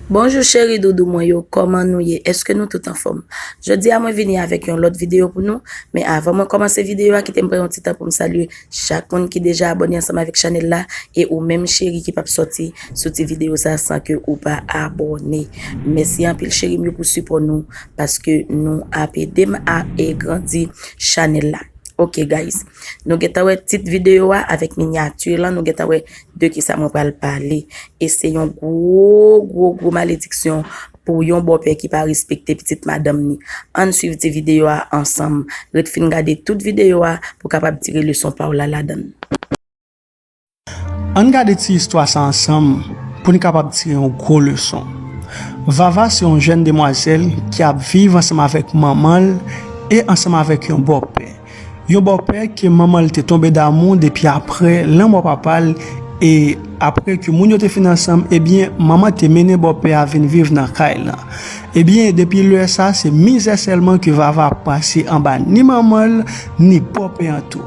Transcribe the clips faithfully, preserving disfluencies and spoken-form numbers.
Bonjou cheri doudou mwen yo, kòman nou ye? Èske nou tout anfòm? Jodi a mwen vini avèk yon lòt videyo pou nou, men avan mwen kòmanse videyo a, kite m pran yon ti tan pou m salye chak moun ki deja abòne ansanm avèk chanèl la, e ou menm cheri ki p ap sòti sou ti videyo sa san ke ou pa abòne. Mèsi anpil cheri m yo pou sipò nou, paske nou ap ede m a e grandi chanèl la. Ok guys, nou gentan wè tit videyo a avèk minyati lan, nou gentan wè de kisa mwen pral pale. E se yon gwo, gwo, gwo malediksyon pou yon bòpè ki pa respekte pitit madanm ni. Ann swiv ti videyo a ansanm. Ret fin gade tout videyo a pou kapab tire leson pa w la ladan l. Ann gade ti istwa sa ansanm pou n kapab tire yon gwo leson. Vava se yon jèn demwazèl ki ap viv ansanm avèk manman l e ansanm avèk yon bòpè. Yon bòpè ke manman l te tonbe damou depi apre lanmò papa l, e apre ke moun yo te fin ansanm, ebyen, manman te mennen bòpè a vin viv nan kay lan. Ebyen, depi lè sa, se mizè sèlman ke Vava ap pase anba ni manman l, ni bòpè an tou.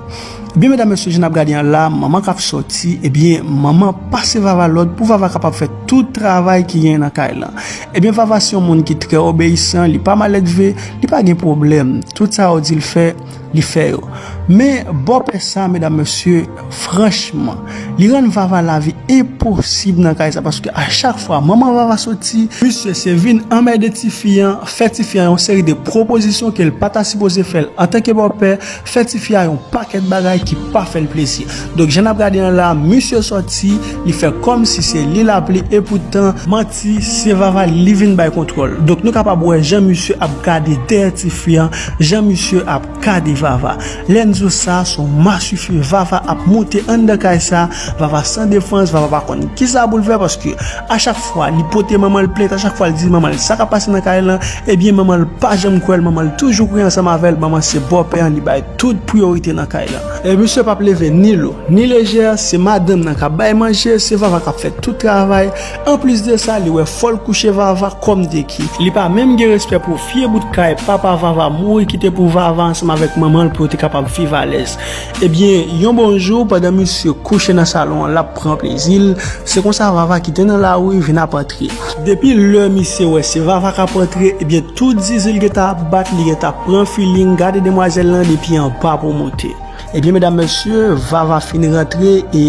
Ebyen, medam, mesye, jan n ap gade an la, manman k ap sòti, ebyen, manman pase Vava lòd pou Vava kapab fè tout travay ki genyen nan kay lan. Ebyen, Vava se yon moun ki trè obeyisan, li pa maledve, li pa gen pwoblèm. Tout sa yo di l fè, li fè yo. Men, bòpè sa, medam, mesye, franchman, li rann Vava lavi enposib nan kay sa, paske a chak fwa manman Vava soti, misye se vin anmède tifi an, fè tifi an yon seri de pwopozisyon ke l pa ta sipoze fè l antanke bòpè, fè tifi a yon pakèt bagay ki pa fè l plezi. Donk, jan n ap gade an la, misye sòti, li fè kòmsi se li l aple, epoutan, manti, se Vava li vin bay kontwòl. Donk, nou kapab wè jan misye ap gade dèyè tifi an, jan misye ap gade Vava. Lè n di w sa, se yon maswife Vava ap moute anndan kay sa, Vava san defans, Vava pa konn kisa pou l fè, paske a chak fwa li pote manman l plent, a chak fwa l di manman l sa k ap pase nan kay lan, ebyen manman l pa janm kwè l, manman l toujou kriye ansanm avè l, manman se bòpè an, li bay tout priyorite nan kay lan. E misye p ap leve ni lo, ni lejè, se madanm nan k ap bay manje, se Vava k ap fè tout travay. Anplis de sa, li wè fò l kouche Vava kòm de ki. Li pa menm gen respè pou vye bout kay papa Vava mouri kite pou Vava ansanm avèk manman l pou yo te kapab viv alèz. Ebyen, yon bon jou, pandan misye kouche nan salon an, l ap pran plezi l, se konsa Vava ki te nan lari vin ap antre. Depi lè misye wè se Vava k ap antre, ebyen, tout zizi l gentan ap bat, li gentan ap pran feeling, gade demwazèl lan depi anba pou moute. Ebyen, medam, mesye, Vava fin rantre e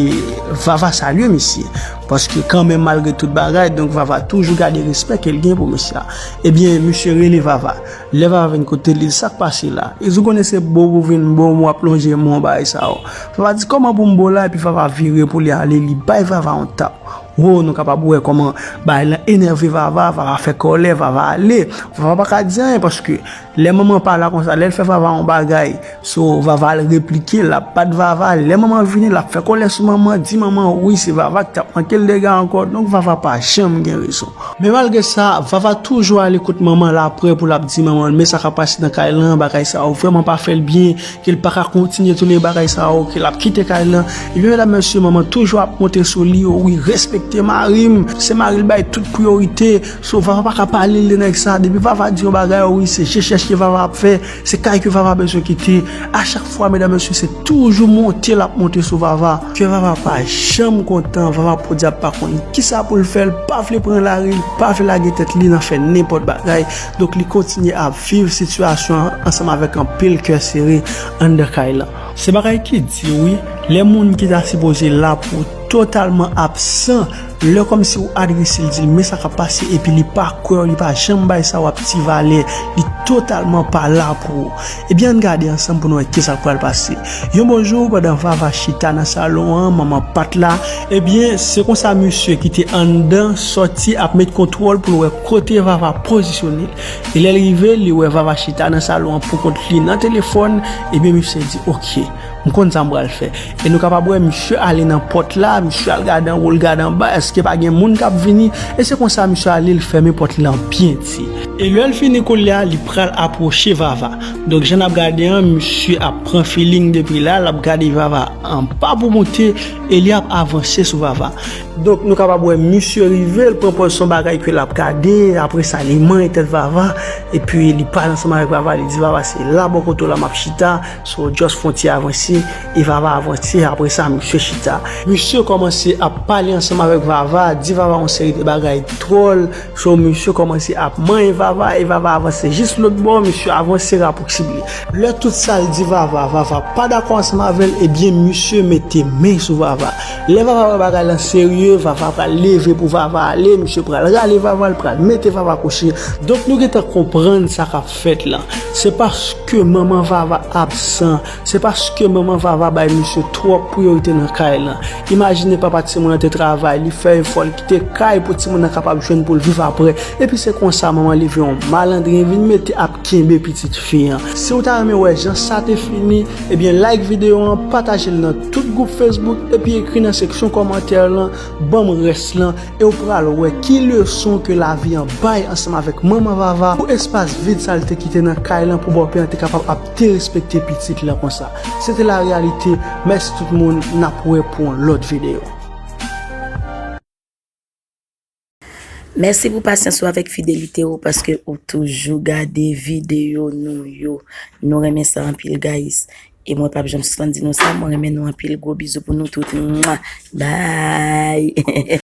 Vava salye misye. Paske kanmenm, malgre tout bagay, donk Vava toujou gade respè ke l gen pou misye a. Ebyen, misye rele Vava. Lè Vava vin kote l, li di, "Sa k pase la?" Li di, "Ou konnen se bo pou vin bo m, w ap lonje men w, bagay sa yo." Vava di, "Kòman pou m bo la?" Epi Vava vire pou li ale, li bay Vava yon tap. Wo, nou kapab wè kòman bagay lan enève Vava, Vava fè kòlè, Vava ale. Vava pa ka di anyen paske lè manman pa la konsa, lè l fè Vava yon bagay, so Vava al replike, l ap bat Vava. Lè manman vini, l ap fè kòlè sou manman, di manman, wi, se Vava ki t ap manke l dega ankò. Donk, Vava pa janm gen rezon. Men malgre sa, Vava toujou ale kot manman l apre pou l ap di manman l, men sa k ap pase nan kay lan, bagay sa yo vrèman pa fè l byen, ke l pa ka kontinye tounen bagay sa yo, ke l ap kite kay lan. Ebyen, medam, mesye, manman toujou ap monte sou li, wi, respekte mari m, se mari l bay tout priyorite. So, Vava pa ka pale l de nèg sa. Depi Vava di yon bagay, wi, se rechèch ke Vava ap fè, se kay ke Vava bezwen kite. A chak fwa, medam, mesye, se toujou monte l ap monte sou Vava. Kè Vava pa janm kontan, Vava podyab pa konn kisa pou l fè, l pa vle pran lari, l pa vle lage tèt li nan fè nenpòt bagay. Donk, li kontinye ap viv sitiyasyon an ansanm avèk anpil kè sere anndan kay lan. Se bagay ki di wi, lè moun ki ta sipoze la pou ou totalman absan, lè kòmsi ou adrese l, di l men sa k ap pase, epi li pa kwè w, li pa janm bay sa w ap di valè, li totalman pa la pou ou. Ebyen, ann gade ansanm pou n wè kisa k pral pase. Yon bon jou, pandan Vava chita nan salon an, manman pa t la, ebyen, se konsa misye ki te anndan sòti ap met kontwòl pou l wè kote Vava pozisyone l. E lè l rive, li wè Vava chita nan salon an poukont li nan telefòn, ebyen, misye di, "Oke, m konn sa m pral fè." E nou kapab wè misye ale nan pòt la, misye al gade anwo, l gade anba, èske pa gen moun k ap vini? E se konsa misye ale, l fèmen pòt lan byen di. E lè l fini kounye a, li pral apwoche Vava. Donk, jan n ap gade an, misye ap pran feeling depi la, l ap gade Vava anba pou moute, e li ap avanse sou Vava. Donk, nou kapab wè misye rive, l pran pòz se yon bagay ke l ap gade, apre sa, li manyen tèt Vava, epi li pale ansanm avèk Vava, li di, Vava, se la bò kote w la m ap chita, so just fè yon ti avanse, e Vava avanse, apre sa, misye chita. Misye kòmanse ap pale ansanm avèk Vava, di Vava yon seri de bagay dwòl, so misye kòmanse ap manyen Vava, e Vava avanse jis lòt bò, misye avanse rapwoche li. Lè tout sa l di Vava, Vava pa dakò ansanm avè l, ebyen misye mete men sou Vava. Lè Vava wè bagay lan serye, Vava pral leve pou Vava ale, misye pral rale Vava, l pral mete Vava kouche. Donk nou gentan konprann sa k ap fèt lan. Se paske manman Vava absan, se paske manman Vava bay misye twòp priyorite nan kay lan. Imajine papa timoun nan te travay, li fè efò, li kite kay pou timoun nan kapab jwenn pou l viv apre. Epi se konsa manman leve yon malandren vin mete ap kenbe pitit fi an. Si w ta renmen wè jan sa te fini, ebyen like videyo an, pataje l nan tout gwoup Facebook, epi ekri nan seksyon kòmantè lan, ban m rès lan, e w pral wè ki leson ke lavi an bay ansanm avèk manman Vava pou espas vid sa l te kite nan kay lan pou bòpè an te kapab ap derespekte pitit lan konsa. Se te la reyalite. Mèsi tout moun, n ap wè pou yon lòt videyo. Mèsi pou pasyans ou avèk fidelite ou paske ou toujou gade videyo nou yo. Nou renmen sa anpil guys. E mwen p ap janm sispann di nou sa, mwen renmen nou anpil, gwo bizou pou nou tout. Mwa. Bye.